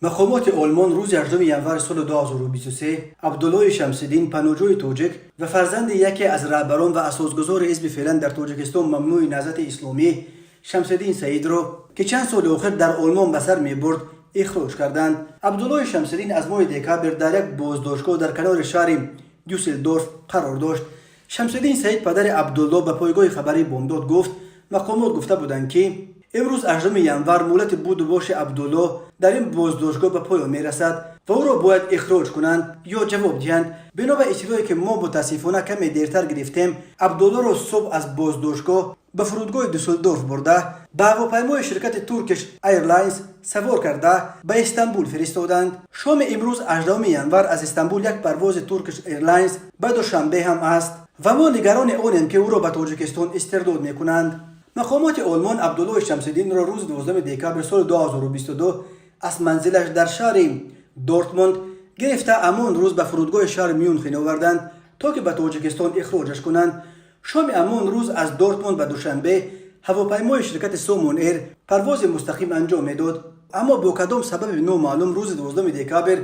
Мақомоти Олмон рӯзи 8 январи соли 2023 Абдуллои Шамсиддин, паноҳҷӯи тоҷик ва фарзанди яке аз раҳбарон ва асосгузори ҳизби феълан дар Тоҷикистон мамнӯи Наҳзати Исломӣ Шамсиддин Саидро, ки чанд соли охир дар Олмон ба сар мебурд, ихроҷ карданд. Абдуллои Шамсиддин аз моҳи декабр дар як боздоштгоҳ дар канори шаҳри Дюссельдорф қарор дошт. Шамсиддин Саид, падари Абдулло, ба пойгоҳи хабарии Бомдод гуфт, мақомот гуфта буданд, ки имрӯз, 8 январ, муҳлати буду боши Абдулло дар ин боздоштгоҳ ба поён мерасад ва ӯро бояд ихроҷ кунанд ё ҷавоб диҳанд. Бино ба иттилое, ки мо мутаассифона каме дертар гирифтем, Абдуллоро субҳ аз боздоштгоҳ ба фурудгоҳи Дюссельдорф бурда, ба ҳавопаймои ширкати Turkish Airlines савор карда, ба Истанбул фиристоданд. Шоми имрӯз, 8 январ, аз Истанбул як парвози Turkish Airlines ба Душанбе ҳам аст ва мо нигарони онем, ки ӯро ба Тоҷикистон истирдод мекунанд. Мақомоти Олмон Абдуллои Шамсиддинро рӯзи 12 декабри соли 2022 аз манзилаш дар шаҳри Дортмунд гирифта, ҳамон рӯз ба фурудгоҳи шаҳри Мюнхен оварданд, то ки ба Тоҷикистон ихроҷаш кунанд. Шоми ҳамон рӯз аз Дортмунд ба Душанбе ҳавопаймои ширкати Сомон Эйр парвози мустақим анҷом медод, аммо бо кадом сабаби номаълум рӯзи 12 декабр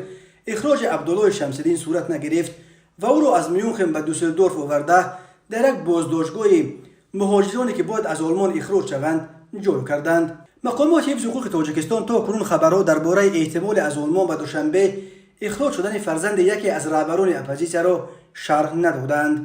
ихроҷи Абдуллои Шамсиддин сурат нагирифт ва ӯро аз Мюнхен ба Дюссельдорф оварда, дар як боздоштгоҳи муҳоҷироне, ки бояд аз Олмон ихроҷ шаванд, ҷой карданд. Мақомоти ҳифзи ҳуқуқи Тоҷикистон то кунун хабарҳо дар бораи эҳтимоли аз Олмон ба Душанбе ихроҷ шудани фарзанди яке аз раҳбарони оппозитсияро шарҳ надоданд.